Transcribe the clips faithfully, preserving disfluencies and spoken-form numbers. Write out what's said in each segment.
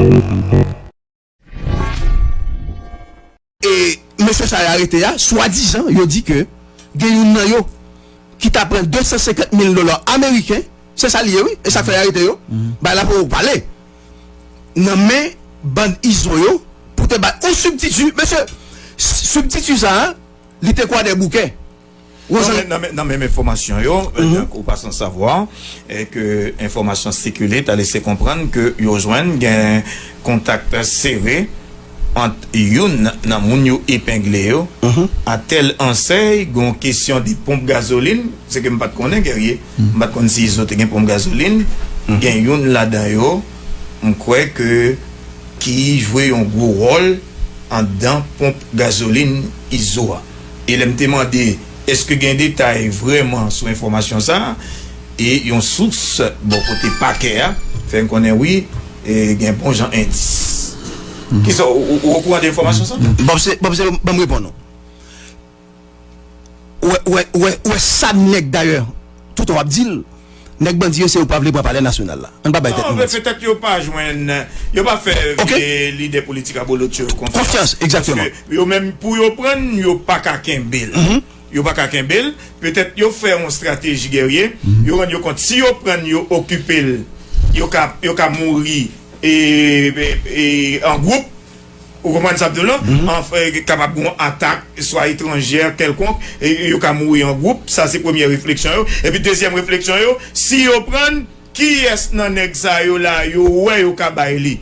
E mesye sa yo arete a, swadizan, yo di ke gen youn nan yo ki ta pran de san senkant mil dola ameriken, se sa li ye, wi, e sa k fè yo arete yo. Bay la pou yo pale. Nan men bann Izo yo, pou te bay yon sibtiti, mesye, sibtiti sa a, li te Kwadèboukè. Nan men, nan men, nan menm enfòmasyon yo, euh, donc, ou pa san savwa, e ke enfòmasyon sikile, ta lese konprann ke yo jwenn gen kontak sere ant youn nan moun yo epengle yo, a tèl ansèy, gon kesyon de ponp gazolin, se ke m pa t konnen, Guerrier, m pa t konn si Izo te gen ponp gazolin, gen youn ladan yo, m kwè ke ki jwe yon gwo wòl anndan ponp gazolin Izo a. E lè m te mande èske gen detay vrèman sou enfòmasyon sa a, e yon sous bò kote pakè a fè n konnen wi, e gen bon jan endis. Kisa, ou, ou, ou okouran de enfòmasyon sa? Bon, se, bon, se, ban m reponn ou. Ou wè, ou wè, ou wè, ou wè sa nèg dayè, toutan w ap di l, nèg bandi yo se yo pa vle pran Palè Nasyonal la. Ann pa bay tèt nou manti. Non, men petèt yo pa jwenn, yo pa fè vye lidè politik abolotcho yo konfyans. Konfyans, egzakteman. Paske yo menm, pou yo pran n, yo pa ka kenbe l. Yo pa ka kenbe l. Petèt yo fè yon estrateji, Guerrier. Yo rann yo kont, si yo pran n, yo okipe l, yo ka, yo ka mouri e, e, e, an gwoup. Ou konprann sa m di w lan? Anfen, kapab gen yon atak, swa etranjè, kèlkonk, e yo ka mouri an gwoup. Sa se premyè refleksyon yo. Epi dezyèm refleksyon yo, si yo pran n, kiyès nan nèg sa yo la, yo wè yo ka bay li?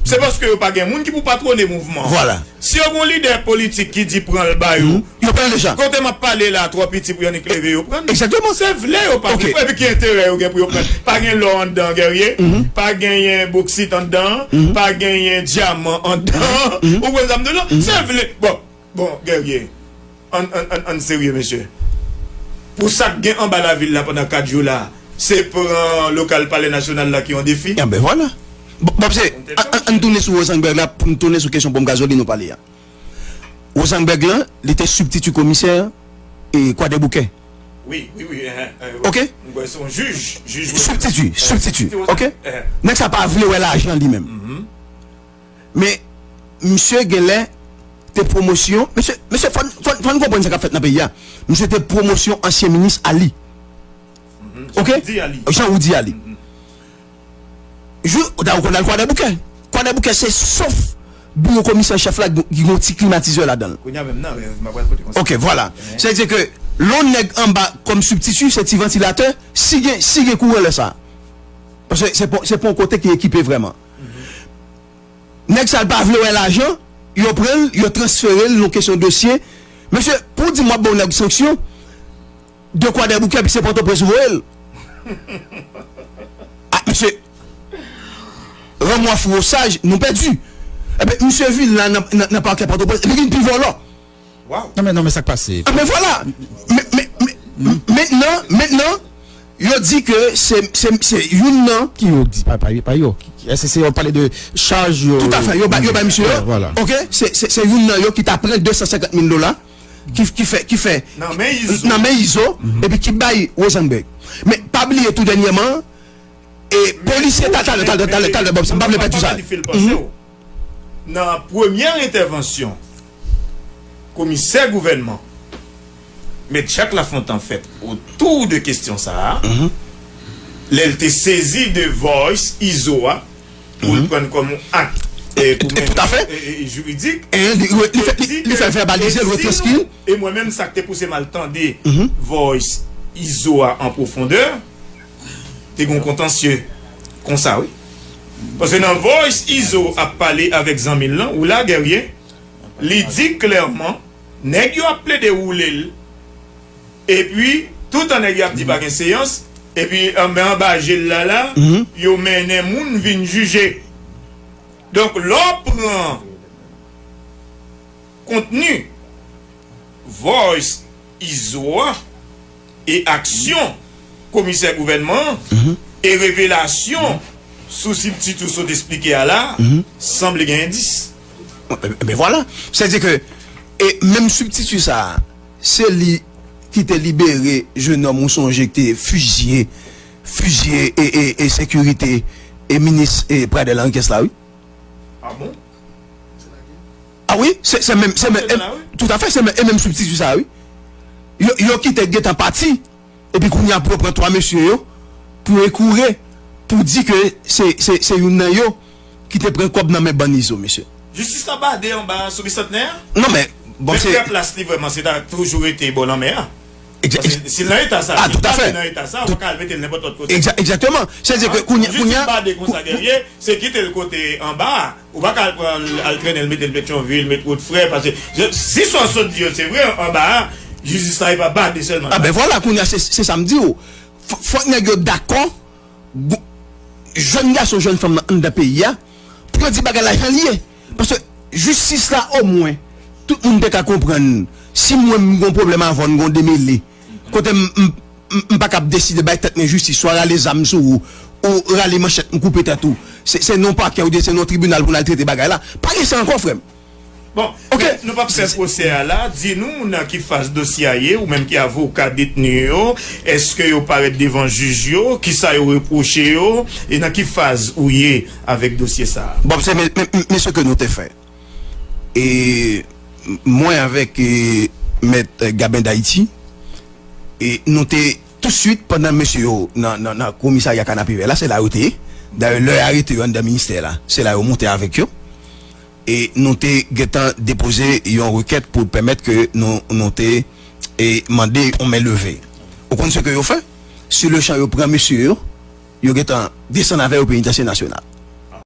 Se paske yo pa gen moun ki pou patwone mouvman an. Vwala. Si yo gen yon lidè politik ki di pran l ba yo, yo pran l deja. Kote m ap pale la, twò piti pou yo annik leve yo pran l. Egzakteman. Se vle yo pa vle. Epi ki enterè yo gen pou yo pran l? Pa gen lò anndan, Guerrier. Pa genyen boksit anndan. Pa genyen dyaman anndan. Ou konprann sa m di w lan? Se vle. Bon, bon, Guerrier. Ann, ann, ann, ann serye, mesye. Pou sa k gen anba lavil la pandan kat jou la, se pran lokal Palè Nasyonal la ki yon defi? Enben, vwala. Bon, bon, se, ann, ann, ann tounen sou Rosenberg la, pou n tounen sou kesyon ponp gazolin nou pale a. Rosenberg lan, li te sibtiti komisè e Kwadèboukè. Wi, wi, wi. Oke? Mwen kwè se yon jij, jij Rosenberg. Sibtiti, sibtiti. Oke? Nèg sa pa vle wè lajan li menm. Men, misye genlè te pwomosyon. Mesye, mesye, fò n, fò n, fò n konprann sa k ap fèt nan peyi a. Misye te pwomosyon ansyen minis a li. Oke? Jan Roudy a li. Jou, ou ta ou konn al Kwadèboukè. Kwadèboukè se sof biwo komisè chèf la ki gon ti klimatizè ladan l. Kounye a menm nan rèv, m ap al kote konsa. Oke, vwala. Sa vle di ke lè yon nèg anba kòm sibtiti, se ti vantilatè, si gen, si gen kouran lè sa. Paske se pa, se pa yon kote ki ekipe vrèman. Nèg sa l pa vle wè lajan, yo pran l, yo transfere l, yon kesyon dosye. Mesye, pou w di m w ap ba yon nèg sanksyon, de Kwadèboukè, epi se Pòtoprens ou voye l. Ah, mesye, ranmwaf wosaj, nou pèdi. Epi, misye vin la nan, nan, nan pakè Pòtoprens, epi vin pi vòlò. Waw. Non, men, non, men sa k pase? Ah, men vwala. Men, men, men, mentnan, mentnan, yo di ke se, se, se youn nan. Ki yo di? Pa, pa, pa yo. Ki, ki, èske se yo pale de chaj yo? Toutafè, yo ba, yo bay misye yo. Vwala. Oke? Se, se, se youn nan yo ki ta pran de san senkant mil dola, ki, ki fè, ki fè nan men Izo, nan men Izo, epi ki bay Rosenberg. Men pa bliye tou dènyèman, e polisye, talè, talè, talè, talè, talè, Bob, m pa vle pèdi sa. Nan premyè entèvansyon komisè gouvènman, Mèt Jacques Lafontant fèt otou de kesyon sa a, lè l te sezi de Voice Izo a, pou l pran kòm yon ak, e, pou mennen, e, e, jiridik, e li, li fè, li, li fè vèbalize l, retranskri l. E mwen menm, sa k te pouse m al tande Voice Izo a an pwofondè, te gen yon kontansye konsa, wi. Paske nan Voice Izo ap pale avèk zanmi l lan, ou la, Guerrier, li di klèman, nèg yo ap plede woule l, epi, toutan nèg yo ap di pa gen seyans, epi, anba, anba je l la, la, yo mennen moun vin jije. Donk, lè w pran kontni Voice Izo a e aksyon komisè gouvènman an e revelasyon sou sibtiti ou sot esplike a la, sanble gen endis. Men vwala. Sètadi ke, e menm sibtiti sa a, se li ki te libere jennonm ou sonje ki te fizye, fizye e, e, e sekirite e minis e Pradel Henriquez la, wi. Ah bon? Ah wi, se se menm se menm Se la, wi. Tout à fait, se menm e menm sibtiti sa wi. Yo yo kite gentan pati. Epi kounye a pou yo pran twa mesye yo pou yo kouri pou di ke se se se youn nan yo ki te pran kòb nan men bann Izo mesye. Jistis la bade anba sou bisantnè a? Non men bon Men se frè plas li vrèman se ta toujou rete bò lanmè a. Exa- Paske si l nan eta sa, Ah, si tout à l fait. Nan eta sa, ou pa ka al mete l nenpòt lòt kote. Exa- Exactement. Sètadi ke kounye Jistis kounye a- bade konsa dèyè, se kite l kote anba a. Ou pa ka al pran l al trennen l mete l Petyonvil, met Wòdfrè, paske je- si sa w sot di yo se vre anba a, jistis la e pa bade sèlman. Ah ben voilà, kounye a se se sa m di w. Fò- Fòk nèg yo dakò gwo- jèn gason, jèn fanm nan anndan peyi a pou yo di bagay la jan li ye. Paske jistis la omwen tout moun te ka konprann si mwen m gon pwoblèm avè w, m gon demele kote m m- m- m pa kab deside bay tèt mwen jistis, swa rale zam sou ou ou rale manchèt m koupe tèt ou. Se se non pakè oubyen se non tribinal pou n al trete bagay la. Pa gen sa ankò frè m. Bon, Ok. Men nou p ap fè pwosè a la. Di nou nan ki faz dosye a ye, ou menm ki avoka detni yo, èske yo parèt devan jij yo, kisa yo repwoche yo, e nan ki faz ou ye avèk dosye sa a? Bon, se men men- men- men sa ke nou te fè. E mwen avèk e, mèt e, Gaben Dayiti, e nou te touswit pandan mesye yo nan, nan, nan komisarya Kanapevè la, se la yo te ye. Dayè lè yo arete yo anndan ministè la, se la yo monte avèk yo. E nou te gentan depoze yon rekèt pou pèmèt ke nou, nou te e mande yon men leve. Ou konn sa ke yo fè? Sou le chan yo pran mesye yo, yo gentan desann avè yo penitansye nasyonal.